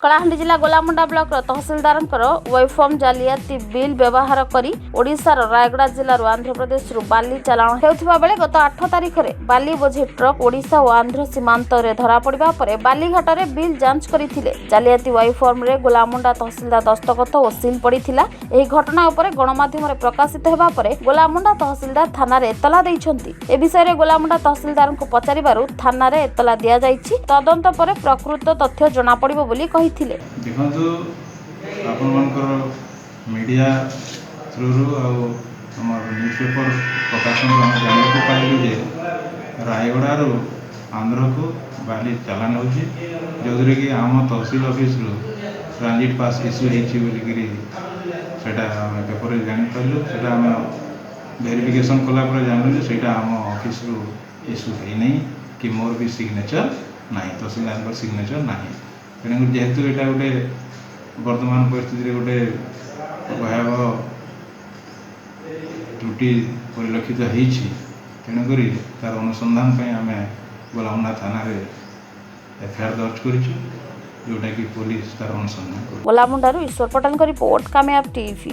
କଳାହାଣ୍ଡି ଜିଲ୍ଲା ଗୋଲାମୁଣ୍ଡା ବ୍ଲକର ତହସିଲଦାରଙ୍କର ୱାଇଫର୍ମ ଜାଲିଆତି ବିଲ୍ ବ୍ୟବହାର କରି ଓଡ଼ିଶାର ରାୟଗଡ଼ା ଜିଲ୍ଲାରୁ ଆନ୍ଧ୍ରପ୍ରଦେଶରୁ ବାଲି ଚାଲାଣ ହେଉଥିବା ବେଳେ ଗତ 8 ତାରିଖରେ ବାଲି ବୋଝେଇ ଟ୍ରକ୍ ଓଡ଼ିଶା ଓ ଆନ୍ଧ୍ର ସୀମାନ୍ତରେ ଧରାପଡ଼ିବା ପରେ ବାଲିଘାଟରେ ବିଲ୍ ଯାଞ୍ଚ କରିଥିଲେ। ଜାଲିଆତି ୱାଇଫର୍ମରେ ଗୋଲାମୁଣ୍ଡା ତହସିଲଦାର ଦସ୍ତଖତ ଓ ସିଲ୍ ପଡ଼ିଥିଲା। ଏହି ଘଟଣା ଉପରେ ଗଣମାଧ୍ୟମରେ ପ୍ରକାଶିତ ହେବା ପରେ ଗୋଲାମୁଣ୍ଡା ତହସିଲଦାର ଥାନାରେ ଏତଲା ଦେଇଛନ୍ତି। ଏ ବିଷୟରେ ଗୋଲାମୁଣ୍ଡା ତହସିଲଦାରଙ୍କୁ ପଚାରିବାରୁ ଥାନାରେ ଏତଲା ଦିଆଯାଇଛି, ତଦନ୍ତ ପରେ ପ୍ରକୃତ ତଥ୍ୟ ଜଣାପଡ଼ିବ ବୋଲି କହିଥିଲେ। ଦେଖନ୍ତୁ, ଆପଣମାନଙ୍କର ମିଡ଼ିଆ ଥ୍ରୁରୁ ଆଉ ଆମର ନ୍ୟୁଜ୍ ପେପର୍ ପ୍ରକାଶନରୁ ଆମେ ଜାଣିବାକୁ ପାଇଲୁ ଯେ ରାୟଗଡ଼ାରୁ ଆନ୍ଧ୍ରକୁ ବାଲି ଚାଲାଣ ହେଉଛି, ଯେଉଁଥିରେ କି ଆମ ତହସିଲ ଅଫିସରୁ ଟ୍ରାଞ୍ଜିଟ୍ ପାସ୍ ଇସ୍ୟୁ ହେଇଛି ବୋଲିକିରି ସେଇଟା ଆମେ ପେପରରେ ଜାଣିପାରିଲୁ। ସେଇଟା ଆମେ ଭେରିଫିକେସନ୍ କଲା ପରେ ଜାଣିଲୁ ଯେ ସେଇଟା ଆମ ଅଫିସରୁ ଇସ୍ୟୁ ହେଇନାହିଁ କି ମୋର ବି ସିଗ୍ନେଚର୍ ନାହିଁ, ତହସିଲଦାରଙ୍କର ସିଗ୍ନେଚର୍ ନାହିଁ। ତେଣୁକରି ଯେହେତୁ ଏଇଟା ଗୋଟେ ବର୍ତ୍ତମାନ ପରିସ୍ଥିତିରେ ଗୋଟେ ଭୟାବହ ତ୍ରୁଟି ପରିଲକ୍ଷିତ ହେଇଛି, ତେଣୁକରି ତାର ଅନୁସନ୍ଧାନ ପାଇଁ ଆମେ ଗୋଲାମୁଣ୍ଡା ଥାନାରେ ଏଫଆଇଆର୍ ଦର୍ଜ କରିଛୁ, ଯେଉଁଟାକି ପୋଲିସ ତାର ଅନୁସନ୍ଧାନ କରୁଛି। ଗୋଲାମୁଣ୍ଡାରୁ ଈଶ୍ୱର ପଟେଲଙ୍କ ରିପୋର୍ଟ, କାମୟାବ ଟିଭି।